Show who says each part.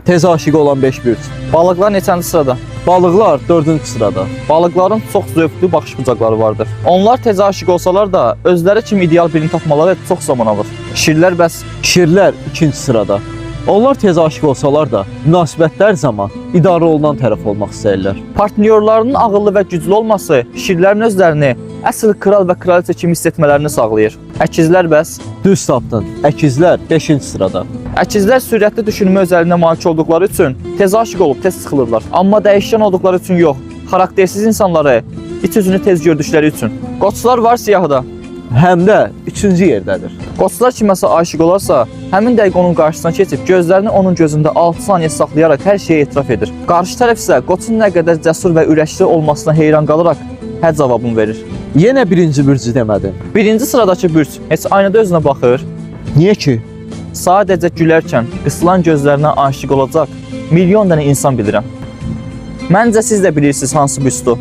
Speaker 1: Tez aşiq olan 5 bürc.
Speaker 2: Balıqlar neçənci sırada?
Speaker 1: Balıqlar 4-cü sırada.
Speaker 2: Balıqların çox zövqlü baxış bucaqları vardır. Onlar tez aşiq olsalar da özləri kimi ideal birini tapmaları çox zaman alır. Şirlər bəs?
Speaker 1: Şirlər 2-ci sırada. Onlar tez aşiq olsalar da münasibətlər zaman idarə olunan tərəf olmaq istəyirlər.
Speaker 2: Partnyorlarının ağıllı və güclü olması şirlərin özlərini əsl kral və kraliça kimi hiss etmələrini sağlayır. Əkizlər bəs?
Speaker 1: Düz tapdın. Əkizlər 5-ci sırada.
Speaker 2: Əkizlər sürətli düşünmə özəlliyinə malik olduqları üçün tez aşiq olub tez sıxılırlar. Amma dəyişkən olduqları üçün yox, xaraktersiz insanları iç üzünü tez gördükləri üçün. Qoçlar var siyahıda.
Speaker 1: Həm də 3-cü yerdədir.
Speaker 2: Qoçlar kiməsə aşiq olarsa, həmin dəqiqə onun qarşısına keçib gözlərini onun gözündə 6 saniyə saxlayaraq hər şeyi etiraf edir. Qarşı tərəf isə qoçun nə qədər cəsur və ürəkli olmasına heyran qalaraq hə cavabını verir.
Speaker 1: Yenə birinci bürcü demədin.
Speaker 2: Birinci sıradakı bürc heç aynada özünə baxır,
Speaker 1: Niyə ki?
Speaker 2: sadəcə gülərkən qısılan gözlərinə aşiq olacaq milyon dənə insan bilirəm. Məncə siz də bilirsiniz hansı bürcdür.